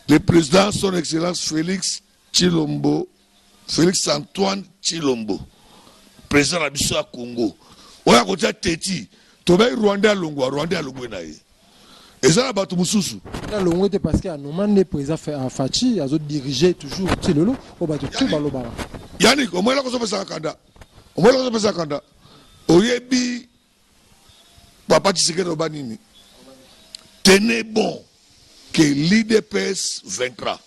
Le président son excellence Felix Tshilombo, Felix Antoine Tshilombo, président na biso ya Congo. Oyo akotia teti, tobai Rwandais alongwa, Rwandais alongwe na ye. Eza na bato mosusu. Alongwe te parce que anoma nde président Fatshi azo diriger toujours ti lelo oyo bato tout balobaka. Yannick, omoni eloko ozopesaka kanda. Omoni eloko ozopesaka kanda. Oyebi Papa Tshisekedi aloba nini? Tenez bon que l'UDPS vaincra.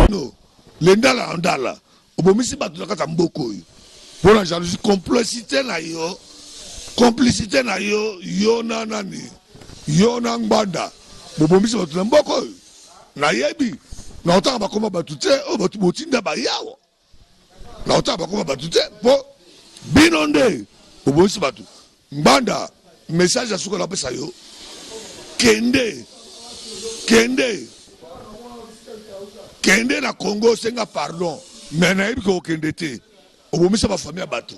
No, lendala ndala obomisi bato na kati ya mboka oyo mpo na jalousie complicité na yo complicité na yo yo na nani yo na ngbanda bobomisi bato na mboka oyo nayebi na otanga bakoma bato te oyo bato botinda bayawa na otanga bakoma bato te mpo bino nde bobomisi bato ngbanda message ya suka napesa yo kende kende kende na congo osenga pardon me nayebi kokende te obomisa bafamille ya bato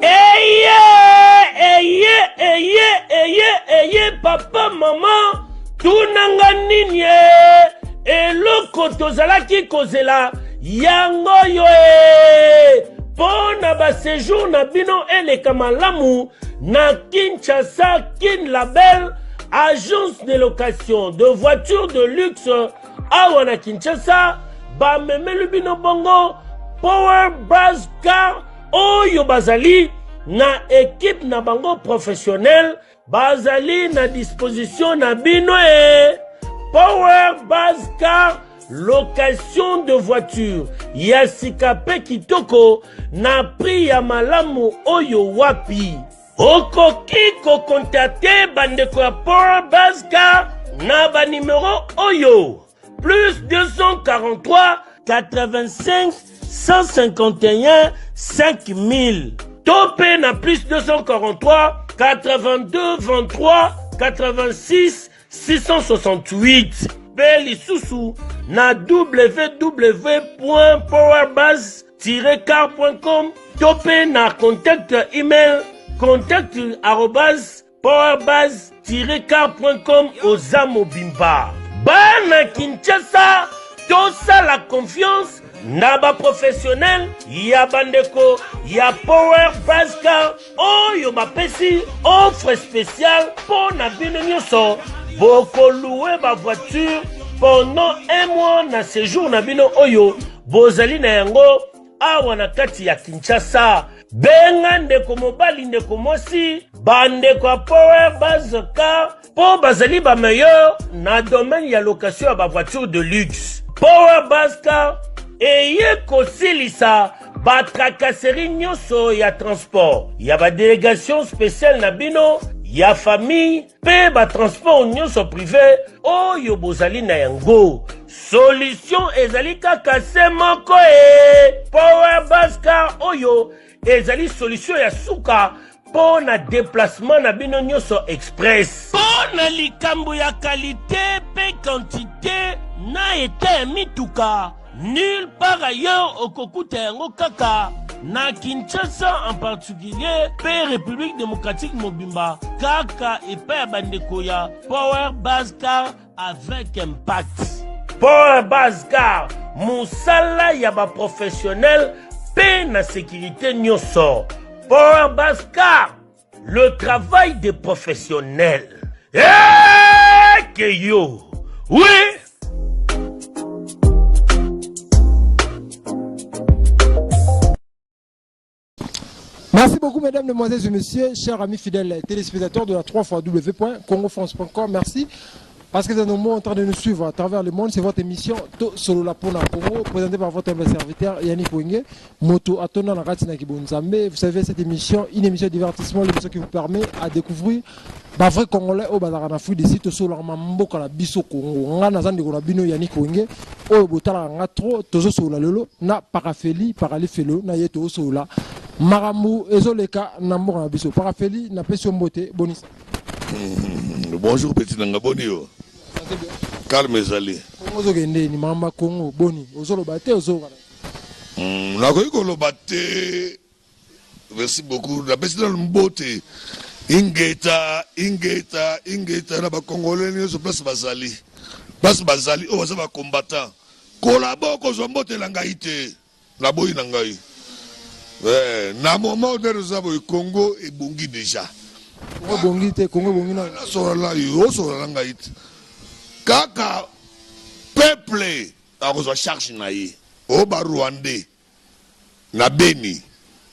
Eye eye eye eye eye papa mama tunanga nini e eloko tozalaki kozela yango yo e mpo na basejour na bino eleka malamu na kinshasa kin label agence de location de voiture de luxe awa na kinshasa bamemeli bino bongo power bas car oyo bazali na ekipe na bango professionnel bazali na disposition na bino e power bas car location de voiture ya sika mpe kitoko na prix ya malamu oyo wapi Okoki ko contacter bandeko ya Port Bazka na ba numero oyo plus 243 85 151 5000 to mpe na plus 243 82 23 86 668 mpe lisusu na www.powerbase-car.com to mpe na contact email contact arobase powerbase-car.com oza mobimba bana kinshasa tosala confiance na baprofessionnel ya bandeko ya power base car oyo bapesi offre spéciale mpo na bino nyonso bokoluwe bavoiture pendant un mois na séjour na bino oyo bozali na yango awa na kati ya kinshasa benga ndeko mobali ndeko mwasi bandeko ya power base car mpo bazali ba meilleur na domaine ya location ya bavoiture de luxe power base car eye kosilisa batracasserie nyonso ya transport ya badelegation spéciale na bino ya famille mpe batransport nyonso prive oyo bozali na yango solution ezali kaka se moko e power base car oyo ezali solution ya suka mpo na deplacement na bino nyonso express mpo na likambo ya kalite mpe kantite na eta ya mituka nulle part ailleurs okokuta yango kaka na kinshasa en particulier mpe république démocratique mobimba kaka epai ya bandeko ya power base car avec impact power base car mosala ya baprofessionnel mpe na sécurité nyonso power base car le travail des professionnels eke yo oui Merci beaucoup, mesdames, mesdemoiselles et messieurs, chers amis fidèles téléspectateurs de la 3 fois w.congofrance.com. Merci. Parce que vous êtes nombreux en train de nous suivre à travers le monde. C'est votre émission Solola Pona Congo, présentée par votre humble serviteur Yannick Wenge, Moto Atona Nakati Nzambe. Vous savez, cette émission, une émission de divertissement, l'émission qui vous permet à découvrir ba vrai congolais oyo bazalaka na fruit d'ici tosololaka mboka na biso Congo. Nga naza ndeko na bino Yannick Wenge, oyo botalaka nga trop tozosolola lelo na Parafeli, Paralifelo na ye tozosolola makambo ezoleka na mboka na biso. Parafeli napesi yo mbote, bonisa. Bonjour petit nanga boni yo. Calme ezali. Congo ozokende ni mama Congo boni ozoloba te ozoyoka. Nakoki koloba te. Merci beaucoup. Napesi nanu mbote. Ingeta, ingeta, ingeta na ba congolais nyonso place bazali. Place bazali oyo baza ba combattants. Kolabo kozwa mbote na ngai te. Naboyi na ngai. Eh, na moment oyo toza boye Congo ebongi dejà. Congo ebongi te, Congo ebongi na. Nasolola na yo, osolola na ngai te. Kaka peuple akozwa charge na ye. O ba Rwandais na Beni,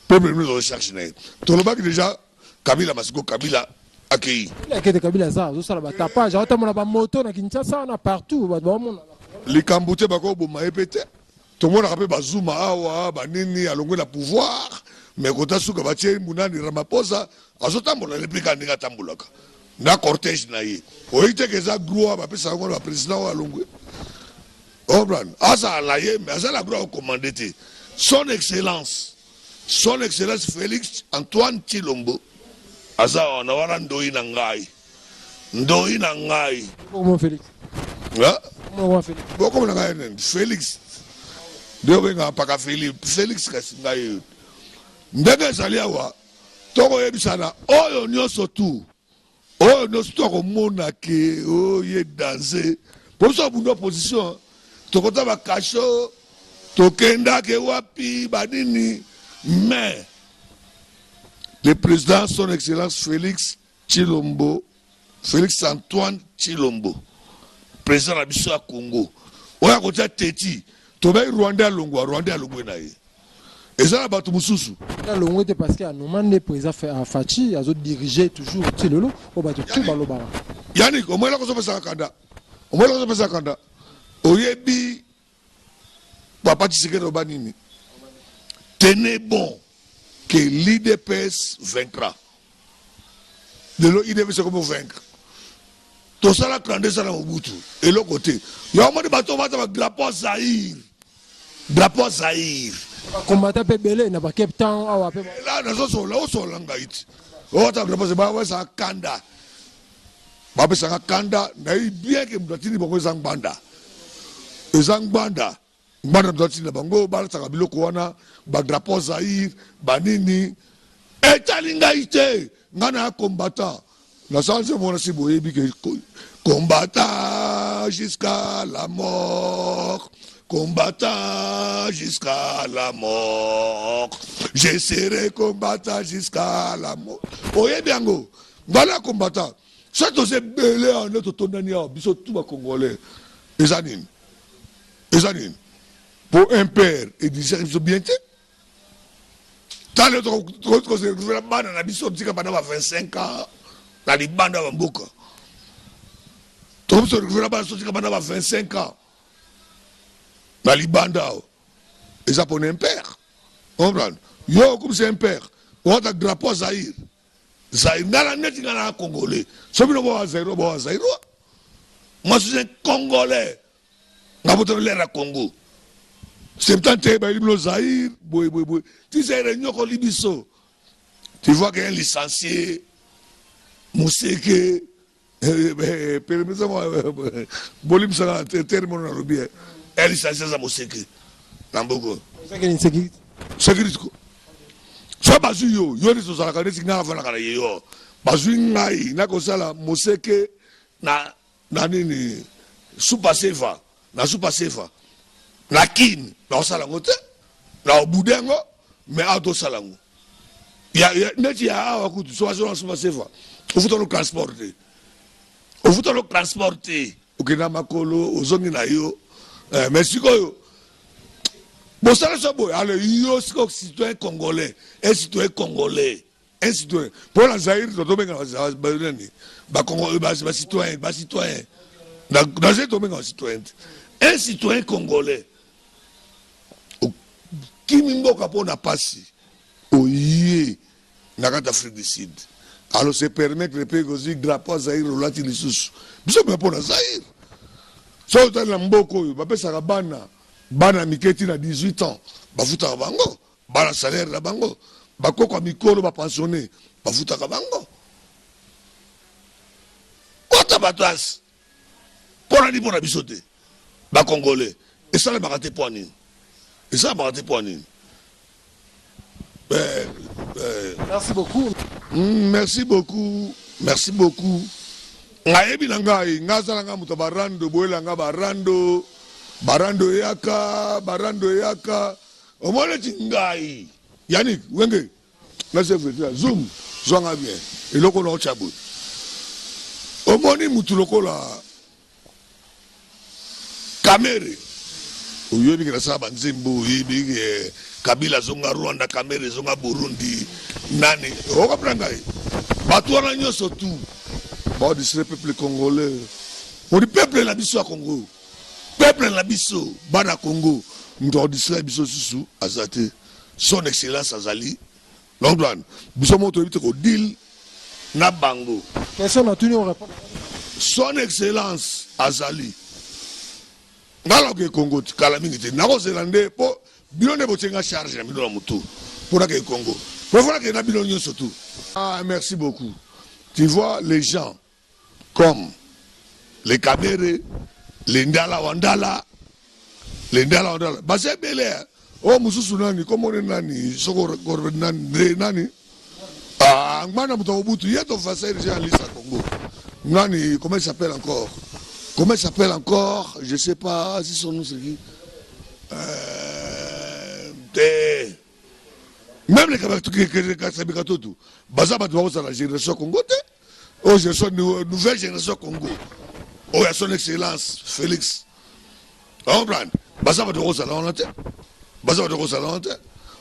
peuple bino azwa charge na ye. Tolobaki dejà Kabila masiko Kabila akeyi. Kabila akete Kabila aza azosala ba tapage, aotambola ba moto na Kinshasa na partout bato baomona. Likambo te bakoboma ye pe te. Tomonaka pe ba Zuma awa ba nini alongwe na pouvoir mais kota suka batie munani Ramaphosa azotambola ne pe kaka ndenge atambolaka na cortège na ye oyebi te ke eza droit bapesaka yango na ba president oyo alongwe comprendre azala na ye mais aza na droit ya commande te. Son excellence, son excellence Felix Antoine Tshilombo aza wana wana ndoyi na ngai. Ndoyi na ngai. Comment Felix? Comment Felix? Boko na ngai nani? Felix. Nde obenga mpaka Felix. Felix kasi ngai. Ndenge ezali awa tokoyebisana oyo nyonso tu oyo nyonso tu akomona ke oyo ye danse po biso abunda opposition tokota bakasho tokendake wapi banini mais le président son excellence Félix Tshilombo, Felix Antoine Tshilombo, president na biso ya Congo, oyo akotia teti, tobai Rwandais alongwa, Rwandais alongwe na ye. Eza na bato mosusu. Alongwe te parce que anoma nde président Fatshi azo diriger toujours ti lelo oyo bato tout balobaka. Yannick, omoni eloko ozopesaka kanda, omoni eloko ozopesaka kanda, oyebi Papa Tshisekedi aloba nini? Tenez bon que l'UDPS vaincra. Lelo UDPS ekomi vaincre. Tosala 32 ans na Mobutu, eloko te. Yo omoni bato bata ba drapeau Zaïre. Drapeau Zaïre. Ba combattant pe ebele na ba Cape Town awa pe. Là nazo solola, osolola ngai ti. Ota drapeau Zaïre, ba wesa kanda. Bapesaka kanda nayebi bien ke moto atindi bango eza ngbanda eza ngbanda ngbanda moto atinda bango balataka biloko wana ba drapeau zaire banini etali ngai te ngai na combattant nasala nzembo wana si boyebi ke combattant jusqu'à la mort combattant jusqu'à la mort je serai combattant jusqu'à la mort oyebi yango Ngai na combattant soki toza ebele awa nde totondani awa biso tout ba congolais eza nini eza nini po un père edirigaki biso bien te tala tokoki koseretrouve na bana na biso tika bana ba 25 ans na libanda ya bamboka tokoki koseretrouve na bana biso tika bana ba 25 ans na libanda awa eza pona un père comprendre yo okomisa un père owata drapeau ya zaire Zaïre nga na neti nga na congolais soki bino bowa zaïrois bowa zaïrois moi je suis un congolais nga botana lera Congo septante bayeli bino Zaïre boye boye boye ti Zaïre enyokoli biso tu vois qu'un licencié Museke permettez-moi bolimbisaka na terme oyo nalobi un licencié aza moseke na mboko sécurité ko so bazwi yo yo neti ozalaka neti ngai nafandaka na ye yo bazwi ngai nakosala moseke na na nini supa seva na supa seva na kin nakosala yango te na obude yango mais awa tosala yango neti ya awa kutu so bazwi na supa seva ofuta no transport te ofuta no transport te okenda makolo ozongi na yo eh, mais sikoyo bosala so boye ale yo sikoyo citoyen congolais un citoyen congolais un citoyen mpo na zaire totobengaka nani bacitoyen bacitoyen na zaire tobengaka citoyen te un citoyen congolais okimi mboka mpo na pasi oye na kati Afrique du Sud alors se permettre pe kozwi drapeau ya Zaire olati lisusu biso mpe mpo na Zaire soki otali na mboka oyo bapesaka bana bana mike ti na 18 ans bafutaka bango bana salaire na bango bakoko ya mikolo bapensionne bafutaka bango kota bato asi mpo na nini mpo na biso te bacongolais esalemaka te mpo ya nini esalemaka te mpo ya nini eh, Eh. Merci beaucoup. Merci beaucoup, merci beaucoup. Nayebi na ngai, ngai aza na ngai moto ya barando, boyela ngai barando, barando eyaka, barando eyaka. Omoni neti ngai, Yannick Wenge, na chef de zoom, zwa ngai bien, eloko na otya boye. Omoni mutu lokola Kamere oyebi ke nasala banzembo oyebi ke Kabila azonga Rwanda Kamere ezonga Burundi nani okapela ngai bato wana nyonso tu baodistre peuple congolais modi peuple na biso ya Congo peuple na biso bana Congo moto akodistre biso susu aza te son excellence azali London biso moko toyebi te ko deal na bango. Question na tuni o répondre. Son excellence azali nga nakoke Congo ti kala mingi te nakozela nde po bino nde botie nga charge na bino na mutu po nakeke Congo po fo nakende na bino nyonso tu. Ah merci beaucoup tu vois les gens comme les Kamere, les Ndala Wandala, les Ndala Wandala baza ebele eh. oyo mosusu nani komone nani soko nani nde nani ah, ngbanda moto akobutu ye tofasa deja alisa Congo nani comment il s'appelle encore comment il s'appelle encore je sais pas si son nom c'est qui euh, te même les Kasabikatoto baza bato bakozala génération Congo te oyo génération nouvelle génération Congo oyo ya son excellence Félix comprendre baza bato bakozala wana te baza bato bakozala wana te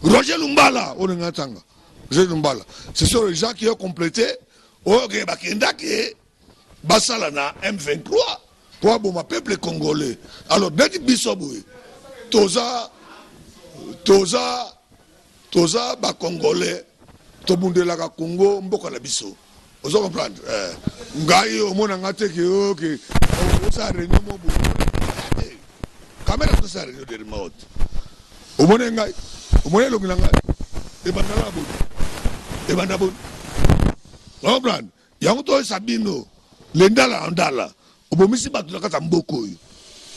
Roger Lumbala oyo ndenge atanga Roger Lumbala ce sont les gens qui ont complété oyo ke bakendaki basala na M23 mpo aboma peuple congolais alors neti biso boye toza toza Toza ba congolais tobundelaka Congo mboka na biso ozo comprendre eh, ngai omona nga te ke oke osala réunion mo boye te kamera tosala réunion de remote omoni ngai omoni elongi na ngai ebanda na boni ebanda boni comprendre yango toyesa bino lendala na ndala Obomisi bato na kati ya mboka oyo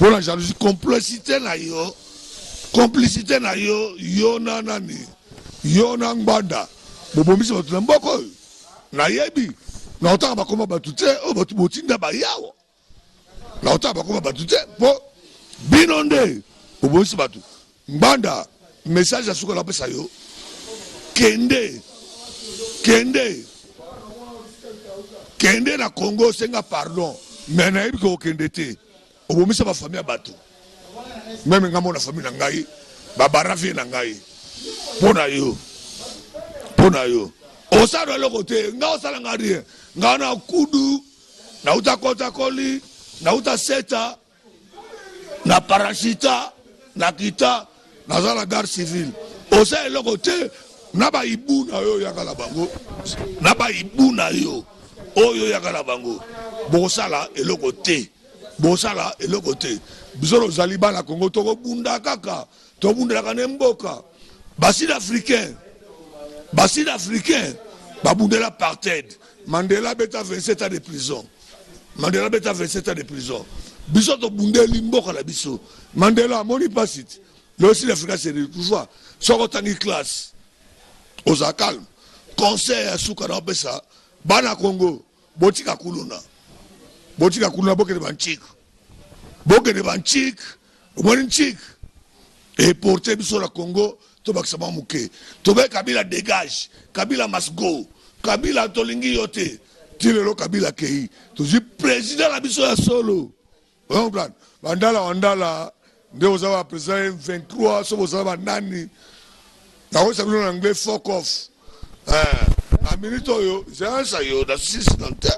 mpo na jalousie, complicité na yo, complicité na yo, yo na nani, yo na Ngbanda bobomisi bato na mboka oyo. Nayebi na otanga bakoma bato te oyo bato botinda bayawa na otanga bakoma bato te mpo bino nde bobomisi bato. Ngbanda message ya suka napesa yo, kende kende kende na Congo senga pardon, mais nayebi ke okende te, obomisa ba famille ya bato, meme nga mona famille na ngai babara vie na ngai mpo na yo, mpo na yo osala eloko te, nga osala nga rien, nga na kudu nauta kotakoli nauta seta na parachita na kita naza na garde civile oza eloko te na baibu na yo oyaka na bango na baibu na yo oyo oyaka na bango bokosala eloko te bosala eloko te biso tozali bana kongo tokobunda kaka tobundelaka ne mboka basud africain basud africain babundela apartheid mandela abeta 27 ans de prison Mandela abeta 27 ans de prison. Biso tobundeli mboka na biso. Mandela amoni pasi ti. Lelo Sud Africa se retrouva. Soki otangi classe, oza calme. Conseil ya suka na opesa bana Congo, botika kuluna. Botika kuluna bokende ba nchik. Bokende ba nchik. Omoni nchik eporte biso na Congo tobakisa mwa moke. Tobe Kabila dégage. Kabila must go. Kabila tolingi yo te. Ti lelo Kabila akei. Tozwi président na biso ya solo. Comprendre? Bandala wandala nde oza ba président M23 soki oza ba nani. Nakoyebisa bino na anglais fuck off. Eh, na minute oyo zeansa yo na sisi na te.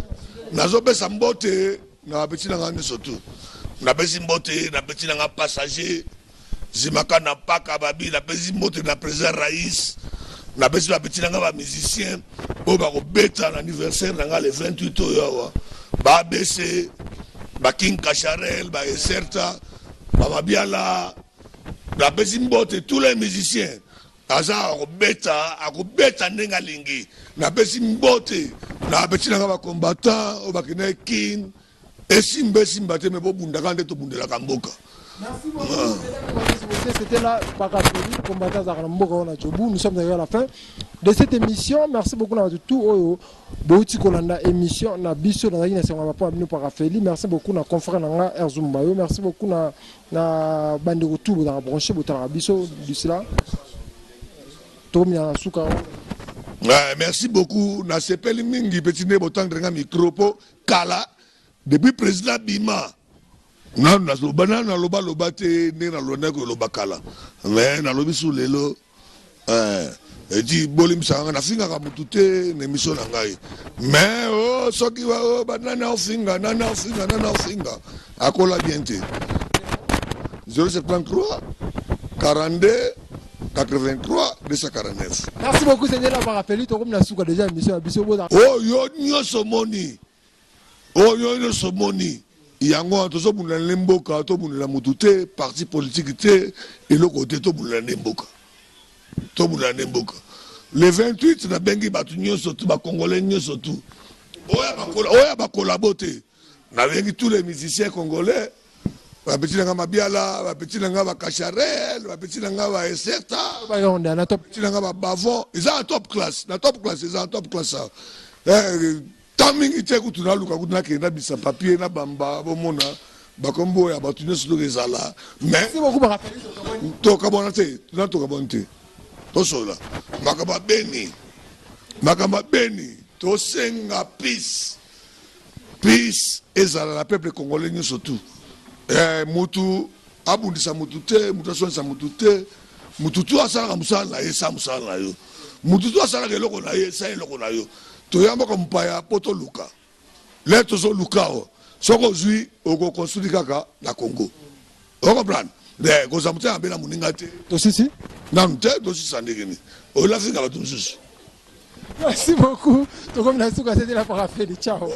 Nazopesa mbote na bapeti na ngai nyonso tu. Napesi mbote na peti na ngai passager Zimaka na paka babi napesi mbote na president Rais napesi ba petit na nga ba musicien oyo bakobeta na anniversaire na nga le 28 oyo awa ba ABC ba King Kacharel ba Eserta ba Mabiala napesi mbote tous les musiciens aza akobeta akobeta ndenge alingi napesi mbote na petit na nga ba combattant oyo bakendaki kin Esimba esimba te mais bobunda kaka nde tobundelaka mboka. Merci beaucoup, mesdames, mesdemoiselles et messieurs. messieurs, c'était là Pakapeli, combattant azalaka na mboka oyo na Jobu. Nous sommes arrivés à la fin de cette émission. Merci beaucoup na bato tout oyo bouti kolanda émission na biso. Nazalaki na sengo ya bapo na bino Pakafeli. Merci beaucoup na confrère na nga Erzumbayo. Merci beaucoup na bandeko tout bozalaka branché, botalaka biso. D'ici là, tokomi na suka. Ouais, merci beaucoup. Nasepeli mingi peti nde botendre nga micro, mpo kala, depuis président bima, nanu naloba, nanu nalobaloba te ndenge nalondaki koloba kala, mais nalobi su lelo. Edi bolimbisaka nga, nafingaka motu te na émission na ngai, mais oh, soki oh, banani aofinga, nani aofinga, nani aofinga, akola bien te. 073 42 83 249. Merci beaucoup, c'était là Pakafeli. Tokomi na suka déjà émission na biso. Boza Oyo nyonso moni, oyo nyonso moni yango wana, tozobundela nde mboka, tobundela motu te, parti politique te, eloko te, tobundela nde mboka, tobundela nde mboka. Le 28, nabengi bato nyonso tu, bacongolais nyonso tu, oyo bakolabo te. Nabengi tous les musiciens congolais, bapeti na nga Mabiala, bapeti na nga Bakacharel, bapeti na nga Baeserta, na top bapeti na nga Babavon. Eza na top classe, na top classe, eza na top classe awa. Tan mingi te kutu naluka kutu nakende nabisa papier na bamba, bomona bakombo ya bato nyonso toki ezala, mais Merci beaucoup, Pakafeli. Tokabwana te, na tokabwana te, tosola makambo abeni, makambo abeni. Tosenga peace, peace ezala na peuple congolais nyonso tu. Mutu abundisa mutu te, mutu aswanisa mutu te, mutu tu asalaka mosala na ye, sa mosala na yo, mutu tu asalaka eloko na ye, sa eloko na yo. Toyambaka mopaya mpo toluka le tozoluka awa. Soki ozwi, okoconstruire kaka na Congo, ocomprendre? Kozwa motema mabe na moninga te. Tosisi. Nanu te, tosisa ndenge nini olafinga bato mosusu? Merci beaucoup. Tokomi na suka, c'était la Pakafeli. Ciao.